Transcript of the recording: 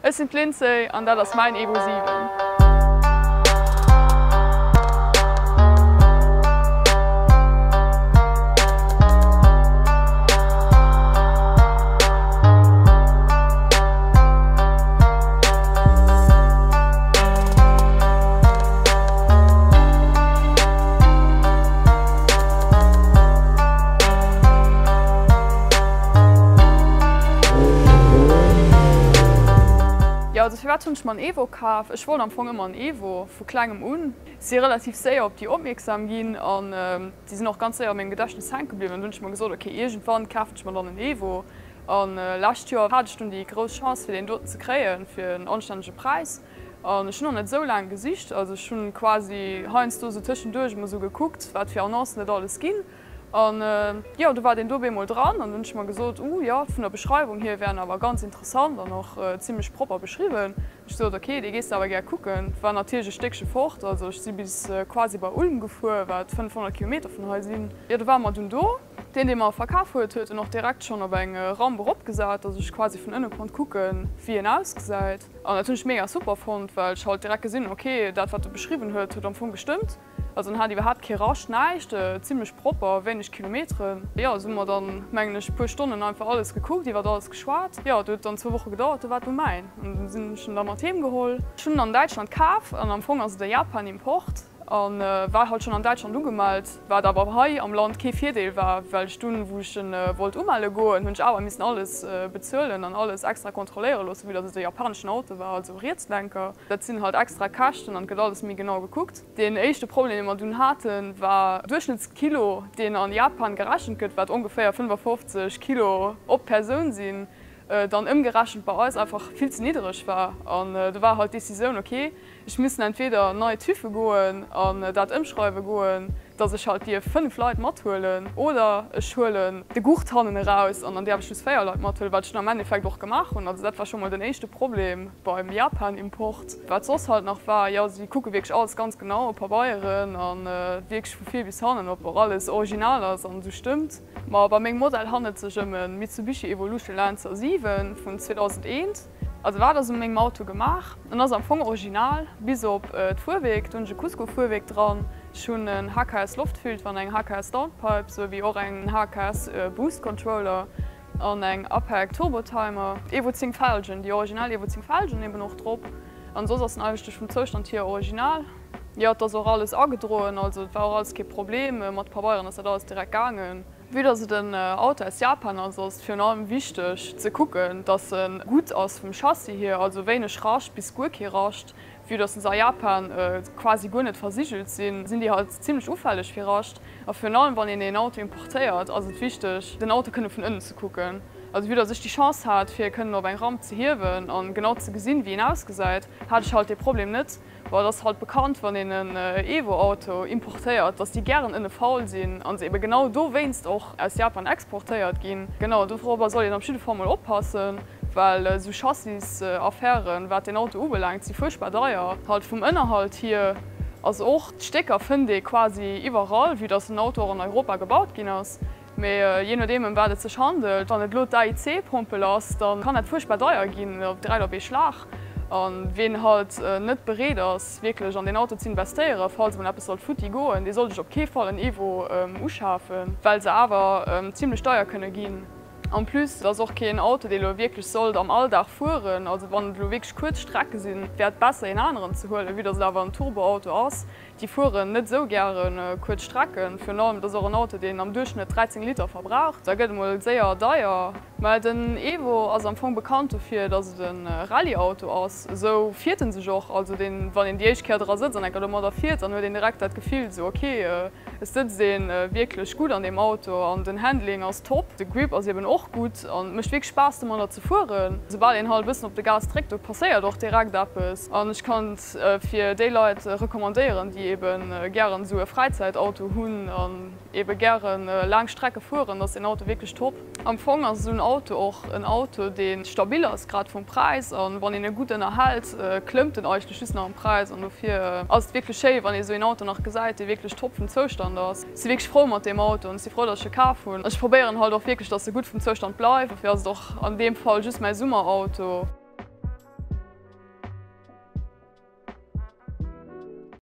Ech sinn d'Lindsay an dat ass mäin Evo 7. Jo, also firwat hunn ech mer en Evo kaf? Ech wollt am Fong ëmmer en Evo, vu klengem un. Si relativ séier op déi opmierksam ginn an déi sinn och ganz séier a mengem Gedächtnis hänke bliwwen. An dunn hunn ech mer gesot, ok, iergendwann kafen ech mer dann en Evo. An lescht Joer hat ech dunn déi grouss Chance fir deen doten ze kréien fir en anstännege Präis. An ech hunn och net esou laang gesicht, also ech hunn quasi heiansdo esou tëschenduerch emol esou gekuckt, wat fir Annoncen et alles ginn. An jo, du war deen do bemol dran an du hunn ech mer gesot, uh jo, vun der Beschreiwung hier wär en awer ganz interessant an och zimlech propper beschriwwen. Ech gesot, ok, dee gees de awer gär kucken. War natierlech e Stéckche fort, also ech si bis quasi bei Ulm gefuer, wat 500 Kilometer vun hei sinn. Jo, du ware mer dunn do. Deen, dee mer verkaf huet, huet en och direkt schonn op eng Ramp eropgesat, dass ech quasi vun ënne konnt kucken, wéi en ausgesäit. An dat hunn ech mega super fonnt, well ech halt direkt gesinn hunn, ok, dat wat e beschriwwen huet, huet am Fong gestëmmt. Also en hat iwwerhaapt kee Rascht, näischt, zimlech propper, wéineg Kilometeren. Jo, esou hu mer dann, mengen ech, e puer Stonnen einfach alles gekuckt, iwwert alles geschwat. Jo, et huet dann zwou Woche gedauert, du war et du mäin. An dunn sinn ech en da mat heem geholl. Ech hunn en an Däitschland kaf an am Fong ass et e Japan-Import. A war halt schonn an Däitschland ugemellt, wat awer hei am Land kee Virdeel war, well ech dunn, wou ech en wollt umelle goen, hunn ech awer missen alles bezuelen an alles extra kontrolléiere loossen, vue dass et e japaneschen Auto war, also Rietslenker. Dat sinn halt extra Käschten an et gëtt alles méi genau gekuckt. Deen éischte Problem, dee mer dunn haten, war Duerchschnëttskilo, deen an Japan gerechent gëtt, wat ongeféier 55 Kilo op Persoun sinn, dann ëmgerechent bei eis einfach vill ze niddereg war. An do war halt d'Decisioun, ok, Ech missen entweder nei TÜVe goen an dat ëmschreiwe goen, dass ech halt dierf 5 Leit mathuelen, oder ech huelen de Gurt hannen eraus an dann däerf ech just 4 Leit mathuelen, wat ech dann am Endeffekt och gemaach hunn. Also dat war scho mol den éischte Problem beim Japan-Import. Wat soss halt nach war, jo si kucke wierklech alles ganz genau, Pabeieren a wierklech vu vir bis hannen, ob och alles original ass an esou stëmmt. Ma bei mengem Modell handelt sech ëm e Mitsubishi Evolution Lancer 7 vun 2001. Also wat ass un mengem Auto gemaach? En ass am Fong original, bis op d'Fuerwierk. Do hunn ech e Cusco Fuerwierk dran. Ech hunn en HKS Loftfilter an eng HKS Downpipe, sou wéi och eng HKS Boost Controller an eng Apec Turbo Timer. Evo 10 Felgen, déi original Evo 10 Felgen eben och drop. An soss ass en eigentlech vum Zoustand hier original. Jo, et ass och alles agedroen, also et war och alles kee Problem. Mat Pabeieren ass dat alles direkt gaangen. Vue dass et en Auto aus Japan ass, ass et virun allem wichteg ze kucken, dass en gutt ass vum Chassis hier, also wéineg Rascht bis guer kee Rascht. Vue dass se a Japan quasi guer net versigelt sinn, sinn déi halt zimlech ufälleg fir Rascht. A virun allem wann een een Auto importéiert, ass et wichteg den Auto kënne vun ënnen ze kucken. Also vue dass ech déi Chance hat fir kënnen op eng Ramp ze hiewen an genau ze gesinn wéi en ausgesäit, hat ech halt dee Problem net. Bon, et ass halt bekannt, wann een en Evo-Auto importéiert, dass déi gären ënne faul sinn a se ebe genau dowéinst och aus Japan exportéiert ginn. Genau dorobber soll een op jidde Fall mol oppassen, well esou Chassis-Affären, wat deen Auto ubelaangt, si fuerchtbar deier. Halt vum Ënnerhalt hier ass och, d'Stécker fënnt ee quasi iwwerall, vue dass den Auto och an Europa gebaut ginn ass. Mee jee nodeem ëm wat et sech handelt, wann et elo d'AIC-Pompel ass, da kann dat fuerchtbar deier ginn, op direkt op ee Schlag. A ween halt net bereet ass wierklech an deen Auto ze investéieren, falls emol eppes sollt futti goen, dee sollt sech op kee Fall en Evo uschafen, well se awer zimlech deier kënne ginn. En plus, et ass och keen Auto, dee elo wierklech sollt am Alldag fueren. Also wann et elo wierklech kuerz Strecke sinn, wär et besser een aneren ze huelen, vue dass et awer en Turboauto ass. Déi fueren net esou gäre kuerz Strecken. Virun allem, et ass och en Auto, deen am Duerchschnëtt 13 Liter verbraucht. Da gëtt emol séier deier. Mä den Evo ass am Fong bekannt dofir, datt et e Rallye-Auto ass. Esou fiert en sech och. Also deen, wann een déi éischt Kéier dra sëtzt an enker domadder fiert, dann huet een direkt dat Gefill, esou ok, et sëtzt ee wierklech gutt an deem Auto an den Handling ass top. De Grip ass eben och gutt an et mécht wierklech Spaass domadder ze fueren. Soubal een halt e bëssen op de Gas dréckt, do passéiert och direkt eppes. An ech kann fir déi Leit recommandéieren, déi ebe gären esou e Fräizäitauto hunn an ebe gäre laang Strecke fueren, ass deen Auto wierklech top. Am Fong ass esou en Auto och en Auto, dee stabil ass, grad vum Präis, a wann een e gutt ënnerhält, klëmmt en eigentlech just nach am Präis. An dofir ass et wierklech schéi, wann ee esou een Auto nach gesäit, dee wierklech top vum Zoustand ass. Ech si wierklech frou mat deem Auto an ech si frou, datt ech e kaf hunn. Ech probéieren halt och wierklech, datt e gutt vum Zoustand bleift. Dofir ass et och an deem Fall just mäi Summerauto.